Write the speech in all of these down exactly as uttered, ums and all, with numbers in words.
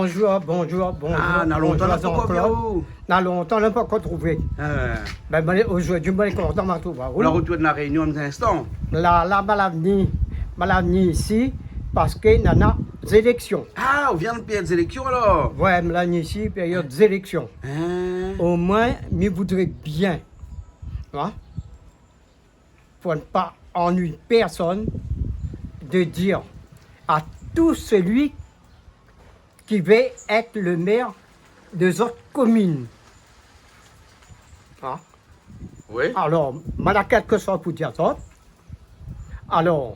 Bonjour, bonjour, bonjour. Ah, na lontan, bonjour, na pankor vi aou. Na lontan, na pankor trouvé. Ah. Bin, bin, zordi, bin, kontan ma trouv aou. Ou la retourn La Rényon in instan. La, la, ma la vni, ma la vni isi parske nana zéléksion. Ah, ou vien périod zéléksion alor ? Oué, ma la vni isi, périod zéléksion. Ah. Omoin, mi voudré bien, in, pou ne pa annuiy pèrsone, de dir a tout sélui ki vé èt le mèr de zot komine. In ? Oui. Alor, ma la kèlkshoz pou dir azot. Alor,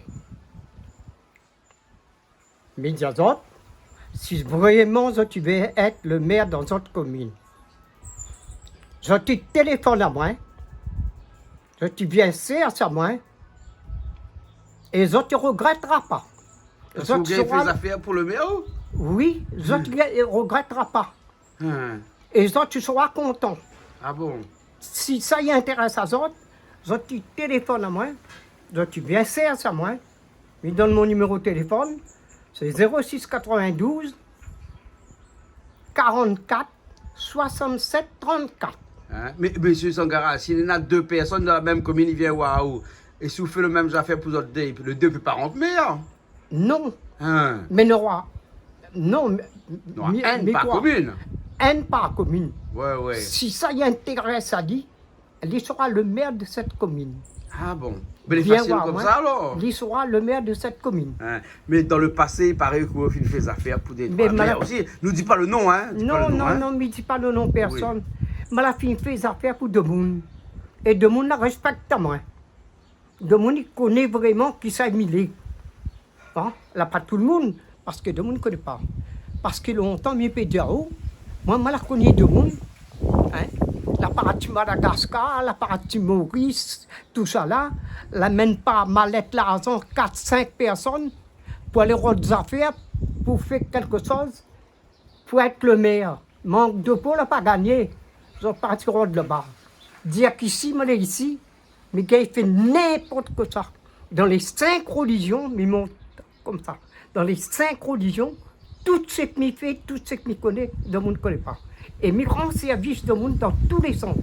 mi di azot, si vréman zot i vé èt le mèr dan zot komine, zot i téléfone amoin, zot i vien sèrsh amoin, é zot i rogrètra pa. Parske zot ou gingn fé zafèr pou le mèr ? Oui, zot i rogrètra pa. Hmm. É zot i sra kontan. Ah bon ? Si sa i intérès azot, zot i téléfone amoin, zot i vien sèrsh amoin, mi donn mon niméro téléfone, sé zéro sis katrovin-douz, karant-kat, soisant-sèt, trant-kat. In ? Mé, mésyé Sangara, si néna dé pèrsone dan la mèm komine, i vien oir aou, é si ou fé le mèm zafèr pou zot dé, le dé i pé pa rant mèr ? Non. In ? Mé nora, non, mé, nora mi, inn mi par kroi komine. Inn par komine. Oué, oué. Si sa i intérès ali, li sra le mèr de sèt komine. Ah bon ? Bin, lé fasil konmsa alor. Li sra le mèr de sèt komine. In ? Mé dan le pasé, i paré ke ou la fine fé zafèr pou dé troi mèr osi. Mé ma la osi. Nou di pa le non, in, di pa le non, non, in. Non, non, mi di pa le non pèrsone. Oui. Ma la fine fé zafèr pou demoun. É demoun la rèspèk amoin. Demoun i koné vréman kisa mi lé. In, la pa tout le moun, parske demoun i koné pa. Parske lontan, mi pé dir aou, moin, moin la koni demoun, in, la parti Madagaskar, la parti Moris, tousala, la amenn par malèt larzan, kat, sink pèrsone, pou alé rod zafèr, pou fé kèlkshoz, pou èt le mèr. Mank de po, la pa gagné. Zot parti rod laba. Dir k'isi, moin lé isi, mi gingn fé ninport kosa. Dan lé sink relizion, mi mont konmsa. Dan lé sink relizion, tout sak mi fé, tout sak mi koné, demoun i koné pa. É mi rann sèrvis demoun dan tou lé sans.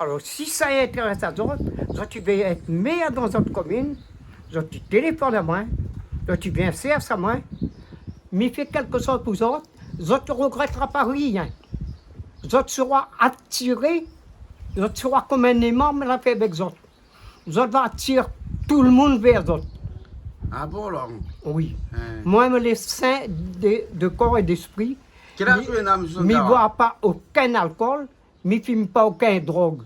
Alor, si sa i intérès azot, zot i vé èt mèr dan zot komine, zot i téléfone amoin, zot i vien sèrsh amoin, mi fé kèlkshoz pou zot, zot i rogrètra pa rien. Zot sra atiré, zot sra konm in éman la fé avèk zot. Zot va atir tout le moun vèr zot. Ah bon, alor ? Oui. In. Moin, mi lé sin de, de kor é d'lespri. Kèl az ou néna, mésyé Sangara ? Mi, mi boir pa okin alkol, mi fim pa okin drog.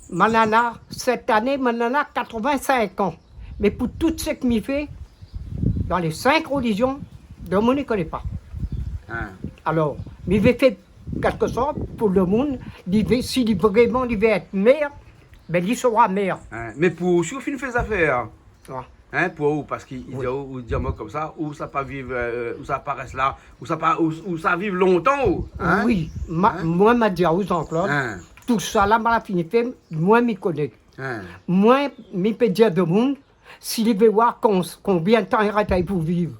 Moin néna, sèt ané, moin néna katrovin-sink an. Mé pou tout sak mi fé, dan lé sink relizion, demoun i koné pa. In. Alor, mi vé fé kèlkshoz pou demoun, li vé, si li vréman li vé èt mèr, bin, li sra mèr. In. Mé pou ou osi, ou fine fé zafèr. Oué. In, pou ou, parske i di aou, ou di amoin konmsa, ou sa pa viv, eu, ou sa pa rès la, ou sa pa, ou, ou sa viv lontan, ou, in ? Oui, ma, moin, ma di aou, Jean-Claude, tousala, ma la fini fé, moin, mi koné. In. Moin, mi pé dir demoun, si li vé oir kon-, konbien tan i rès ali pou viv,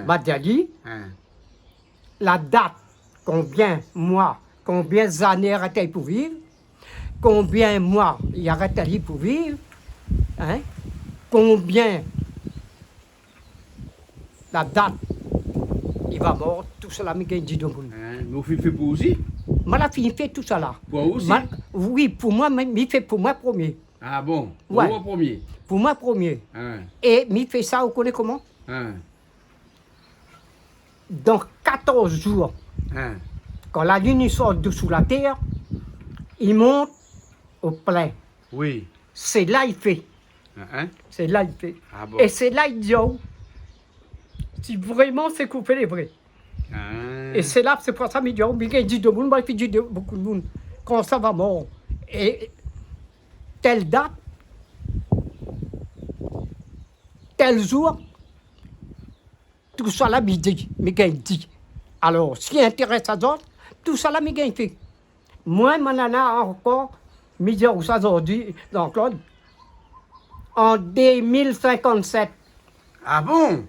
ma di ali, la dat, konbien moi, konbien zané i rès ali pou viv, konbien moi i rès ali pou viv, in, konbien la dat i va mor, tousala mi gingn di demoun. In, mé ou fine fé pou ou osi ? Ma la fine fé tousala. Pou ou osi ? Ma, oui, pou moin, mi, mi fé pou moin promié. Ah bon ? Oué. Pou ou an promié ? Pou moin promié. In. É mi fé sa, ou koné koman ? In. Dan katorz zour, kan la linn i sort de sou la tèr, i mont o plin. Oui. Sé la i fé. In, in. Sé la i fé. Ah bon. É sé la i di aou si vréman sak ou fé lé vré. Ah. É sé la, sé pou sa mi di aou, mi gingn di demoun, moin, épi di de, bonpé demoun, kan sa va mor, é tèl dat, tèl zour, tousala mi di, mi gingn di. Alor, si intérès azot, tousala mi gingn fé. Moin, moin néna ankor, mi di aou sa zordi, Jean-Claude, an dé mil sinkant-sèt. Ah bon ?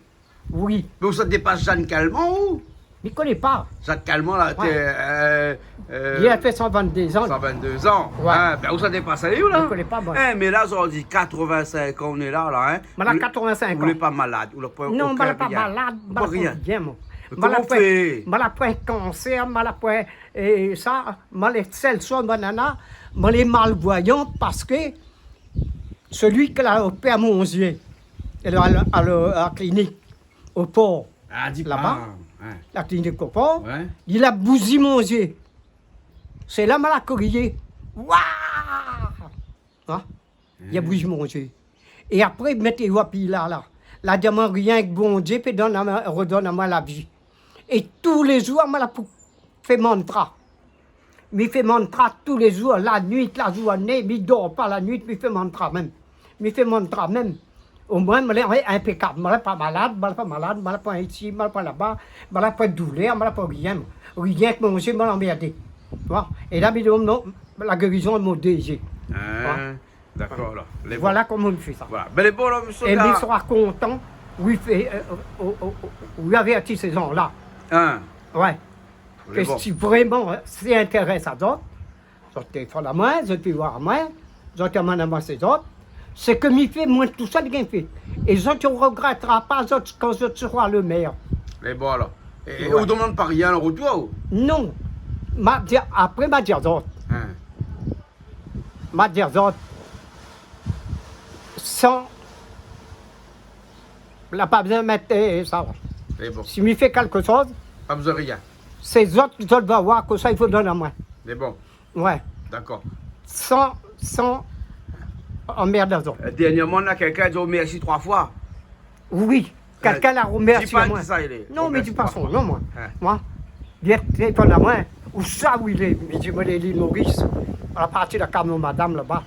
Oui. Mé ou sa dépas Jeanne Calment, ou ? Mi koné pa. Zot kalman la, té, euh, euh, li la fé san vinn-dé zan. San vinn-dé zan. Ouais. Hein, bin, ousa té pas ali, ou la ? Mi koné pa, moin. Hein, mé la, zordi, katrovin-sink an, nou lé la, la, hein. Moin la katrovin-sink an. Ou lé pa malad, ou la pa okin rien. Non, moin la pa malad, moin la pa rien, moin. Koman ou fé ? Moin la poin kansèr, moin la poin, euh, sa, moin lé sèl swa, moin nana, moin lé malvoyan parske sélui ki la opèr mon zié, la, la, la, la klinik o Por, laba, la klinik o Por, li la bouzi mon zié. Sé la moin la kriyé. Waouh ! Hein ? Li la bouzi mon zié. É apré, mèt ali api la, la. La di amoin, rienk Bondié pé donn amoin, rodonn amoin la vi. É tou lé zour, moin la pou fé mantra. Mi fé mantra tou lé zour, la nuit, la zourné, mi dor pa la nuit, mi fé mantra mèm. Mi fé mantra mèm. Omoin, moin lé inpékab, moin lé pa malad, moin lé pa malad, moin lé pa isi, moin lé pa laba, moin lé pa doulèr, moin lé pa rien. Rienk mon zié, moin lé anmèrdé. Voilà. É la, mi domann la gérizon mon dé zié. Hein. Voilà. Dakor, alor. Lé bon. Voilà koman mi fé sa. Voilà. Bin, lé bon, la, mésyé. É mi sra kontan, oui, fé, euh, ou, ou, ou, ou avèrti sé zan-la. Hein. Ouais. Lé bon. Ke si vréman, hein, sé intérès azot, zot téléfone amoin, zot i voi amoin, zot i amenn amoin sé zot. Sak mi fé, moin, tousa li gingn fé. É zot i regrètra pa, zot, kan zot sra le mèr. Lé bon, alor. É, é ou domann pa rien an retour, ou ? Non. Ma di, apré, ma di azot. Hein. Ma di azot, san, la pa bezoin mèt, euh, sa. Lé bon. Si mi fé kékshoz, pa bezoin rien. Sé zot, zot va voir kosa i fo donn amoin. Lé bon. Ouais. Dakor. San, san anmèrd azot. Euh, dernièrman, na kèlkin la di aou mèrsi troi foi. Oui, kèlkin la romèrsi amoin. Di pa kisa i lé. Non, mé di pa son non, moin. Hein. Moin, li téléfone amoin, ousa ou lé ? Mi di, moin lé lil Moris, a la parti la kaz mon madam laba.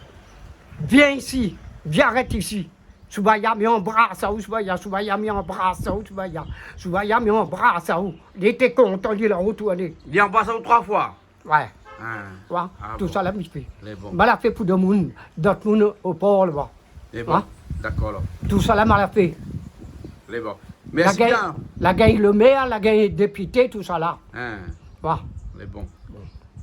Vien isi, vien arèt isi. Soubaya, mi anbras aou, Soubaya, Soubaya, mi anbras aou, Soubaya. Soubaya, mi anbras aou. Li té kontan, li la rotourné. Li anbras aou troi foi. Ouais. Hein. Ouais. Ah bon. Tousa la mi fé. Lé bon. Ma la fé pou domoun, dot moun o Por laba. Lé bon. Hein ? Dakor, alor. Tousa la ma la fé. Lé bon. Mèrsi bien. La gingn, la gingn le mèr, la gingn dépité, tousa la. Hein. Ouais. Lé bon.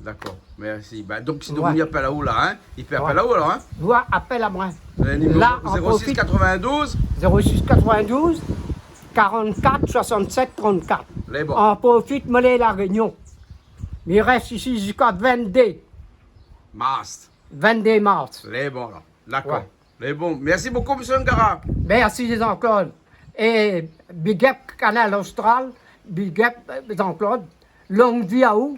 Dakor. Mèrsi. Bin, donk, si domoun i apèl aou la, hein, i pé apèl aou, alor, hein. Ouais, apèl amoin. Le numéro la, an profit. Zéro six quatre-vingt-douze. Zéro six quatre-vingt-douze, quarante-quatre, soixante-sept, trente-quatre. Lé bon. An profit, moin lé La Rényon. Mi rès isi ziska vinn-dé mars. Vinn-dé mars. Lé bon, alor. Dakor. Ouais. Lé bon. Mèrsi bokou, mésyé Sangara. Mèrsi, Jean-Claude. É big up Kanal Austral, big up, euh, Jean-Claude. Long vi aou.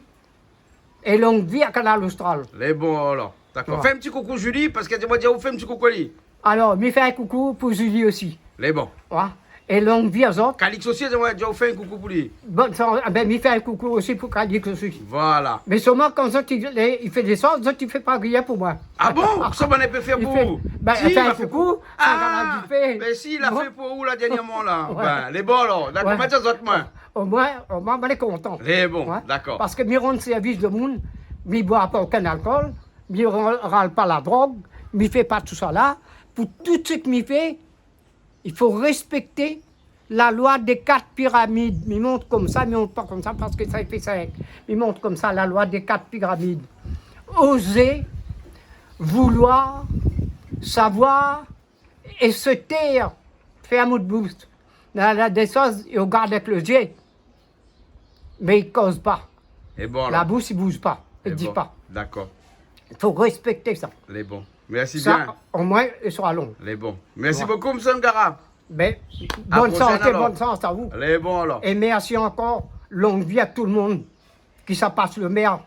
É long vi a Kanal Austral. Lé bon, alor. Dakor. Ouais. Fé in ti koukou Julie, parske moin di aou fé in ti koukou ali. Alor, mi fé in koukou pou Julie osi. Lé bon. Ouais. É long vi azot. Calix osi, moin di aou fé in koukou pou li. Bon, sa, ah bin, mi fé in koukou osi pou Calix osi. Voilà. Mé solman, kan zot i, i fé dé shoz, zot i fé pa rien pou moin. Ah bon ? Kosa banna i pé fé pou ou ? Bin, si, fé in koukou, sa va la di fé. Ah, mé si, la fé pou ou la, dernièrman, la. Ouais. Bin, lé bon, alor. Dakor, ouais. Ma di azot, moin. Omoin, omoin, moin lé kontan. Lé bon, dakor. Ouais. Parske mi rann sèrvis domoun, mi boir pa okin alkol, mi ra-, ral pa la drog, mi fé pa tousa la. Pou tout sak mi fé, i fo rèspèkté la loi dé kat piramid. Mi mont konmsa, mi mont pa konmsa, parske sa i fé sink. Mi mont konmsa, la loi dé kat piramid. Oser, vouloir, savoir, é se tèr, fèrm out boush. Na, na dé shoz, i rogard avèk le zié, mé i koz pa. É bon, la boush i bouz pa, i di pa. Dakor. Fo rèspèkté sa. Lé bon. Mèrsi bien. Sa, omoin, i sra long. Lé bon. Mèrsi bokou, mésyé Sangara. Bin, bonn santé, bonn shans aou. Lé bon, alor. É mèrsi ankor, long vi a tout le moun ki sa pas le mèr.